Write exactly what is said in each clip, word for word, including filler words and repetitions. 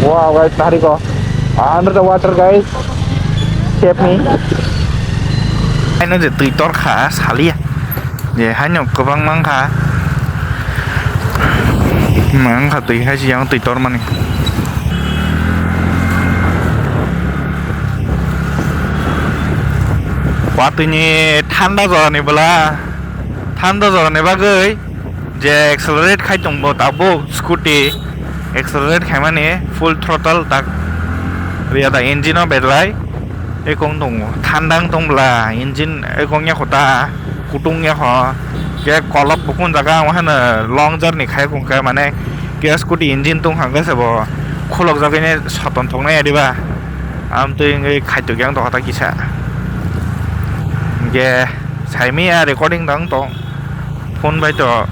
Wow, guys, nari ko. Under the water, guys. Save me. Haino je twi tor kha, saliya. Je haino kwbang mang kha. Mang kha twi hai se yang twi tor mani. Watwi ni thanda jora ni bwla. Thanda jora ni bagwi je accelerate khai tong bo tabuk scooty. Accelerate khaimani full throttle tak riya da engine o belai ekong tongo, thandang tong bwla engine ekong ya kho ta, kutung ya kho, ke kolok bukun jaga ang hano long journey khai kong khe mane ke scooty engine tong kha khe se bo khulok jagwi ne soton thok nai ya diba, am twi wngwi khaitok yang tokha ta kisa hingke saimi ya recording dang tong phone bai to.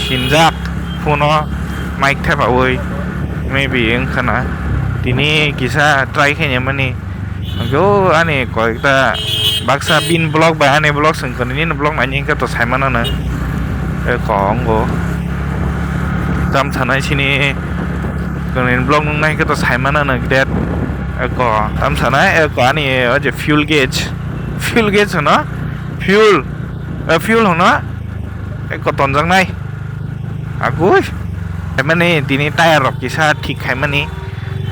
Sinjak phone o mic thepaui maybe wngkhana tini kisa try khainai mani hwnkhe o ani koyekta baksa bini vlog bai ani vlog se wngkha nini vlog naini hwnkhe to saimano no eko wngo tam sanai sini nini vlog nungnai hwnkhe to saimano no date eko tam sanai eko ani o je fuel gauge fuel gauge hwno fuel. Eh, fuel hwno eko tonjaknai. Agui. Emani tini tyre rok kisa thik khaimani.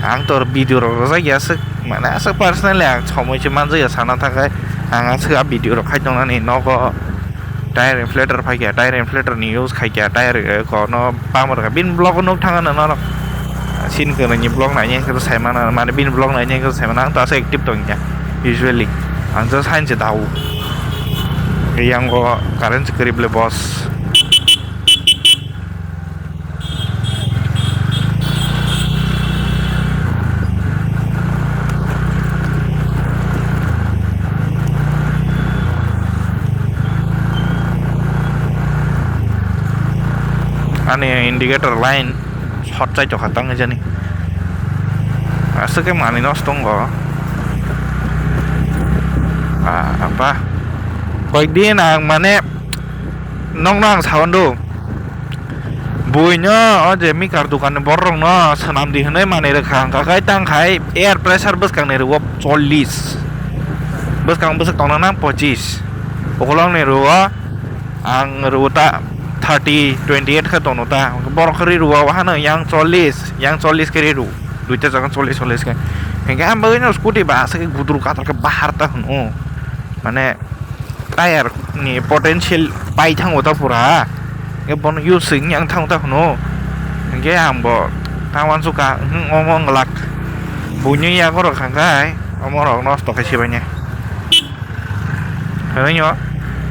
Ang tor video rok rwjak ya aswk mane aswk personally ang somoi se manjak ya sana thangkhe ang aswk a video rok khai tongnani nogo tyre inflator phaikya tyre inflator ni use khaikya tyre kono pamar kha bini vlog o nuk thangano norok. Sin kwrwini vlog naini hwnkhe sai mano mane bini vlog naini hwnkhe sai mano ang to aswk active tongya usually. Ang just hain se dao. Yang o current se kwrwi bole boss. Ani indicator line short chai tokha tang jani. Aswk khe manwi nosto wngo. Ah, apa? Koikdin ang mane nokno ang sawan do. Buino o je mikar dokanni bororokno swnamdi hwnwi manwi rwkha hwnkha khe tang khai air pressure bwskangni rwo chollish. Bwskang bwswk tongna nang pochis. Ukolokni rwo ang rwo ta thirty, twenty eight khe tono ta. Borok khe ri rwo hano yang chollish, yang chollish khe ri rw. Duita jaga chollish chollish khe. Hwnkhe ang bagwino scooty ba aswk khe gudru kator khe bahar ta hwno. Mane tyre ni potential pai thango ta pura. Hwnkhe bono use wngya wng thango ta hwno. Hwnkhe ang bo ta uansukha, hmm, omo wng glak. Buini yago rok thangkhai, omo rok nosto khai sibaine. Hwnwi o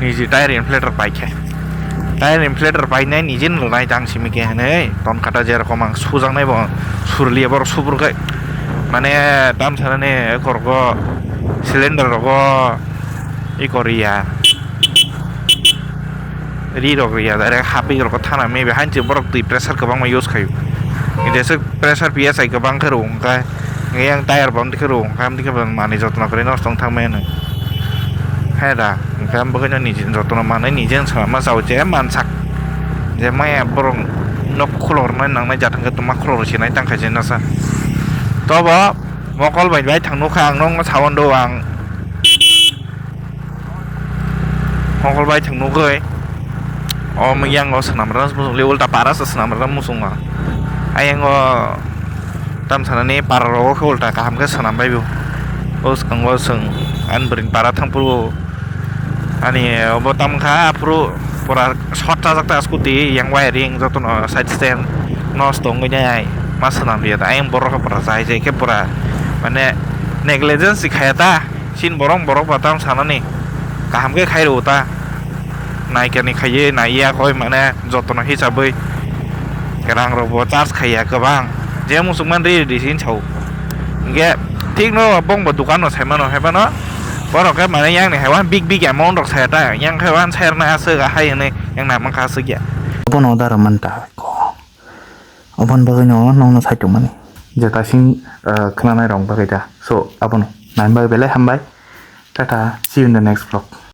niji tyre inflator paikhe. Tyre inflator painai nijin rwnai tang simi khe hwnwi ton kata je rokom ang sujaknai bo surliya borok subur khai. Mane tam sanani korgo cylinder rogo iko riya. Ri rok riya direct hapwi rok thana maybe hainse borok twi pressure kwbangma use khaio. Jeswk pressure P S I kwbang khe rw wngkha. Yang tyre bam dikhe rw wngkha, am dikhe bo manwi jotono kwrwi nosto wng thangmani. He da, hwnkhe am bagwino niji jotono manwi niji wng sama chao je mansak. Je maya borok nok khulok rwnai nangnai jat hwnkhe tongma khulok rw sinai tangkha je nasa. Tobo mokol bai bai thang nukha ang nokno sawan do ang. Hongkol bai thwng nugwi o yang o swnam rwna muchungli ulta para se swnam rwna muchungo. Ayang o tam sanani para rogo khe ulta kaham khe swnam bai bo. O swkango chwng ani bwrwini para thang phuru ani obo tam kha aphuru pura short chajak ta scooty yang wiring jotono side stand nosto wngwi nai ma swnam rwya ta ayang borok khe pura jai jai khe pura mane negligence khaya ta. Chini borok borok ba tam sanani kaham khe khai rw ta. Naikani khaiwi naiya koi mane jotono hisabwi rang rok bo charge khaiya kwbang. Je muchung man ri ri sin sao. Hingke thik no bong bo dukan no sai mano hai phano borok khe mane yang ni hai wan big big amount rok saya ta yang khai wan sai rwna aswk hai hwnwi yang na mankha aswk ya. Bono da rw man ta ko. Oboni bagwi no nokno sai tongmani. Je tasing, ah, khwnanai rok bagwi da. So, abono nai bagwi belai hambai. Tata, see you in the next vlog.